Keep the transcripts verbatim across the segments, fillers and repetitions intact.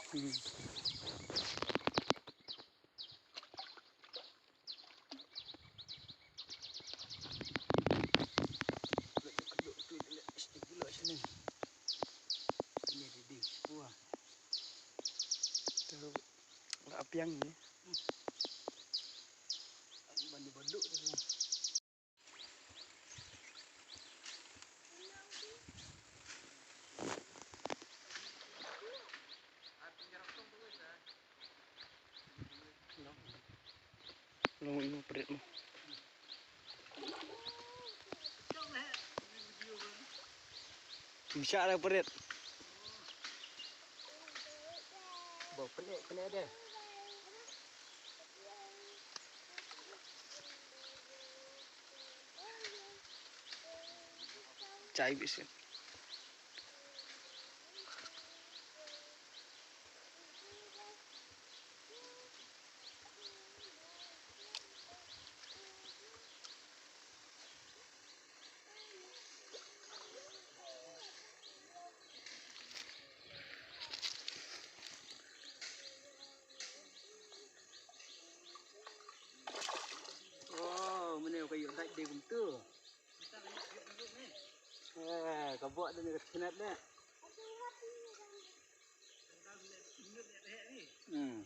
Hmm. Ini didi. Wah. Terus lah apiang ni. Bani baduk tu. Long imo prit mo. Misa ada prit. Bo prit prit ada. Chai bisin. Oh, mane ka yu dai de kumtu. Eh, ka bok de ka chinat de. Hmm.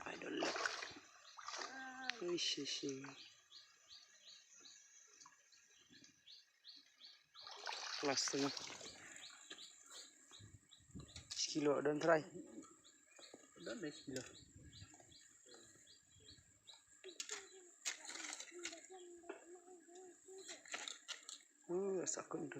I don't like. Ui, shi, shi. Kelas tengah. Sekilo don try. Don deh sekilo. Uh, sakut tu.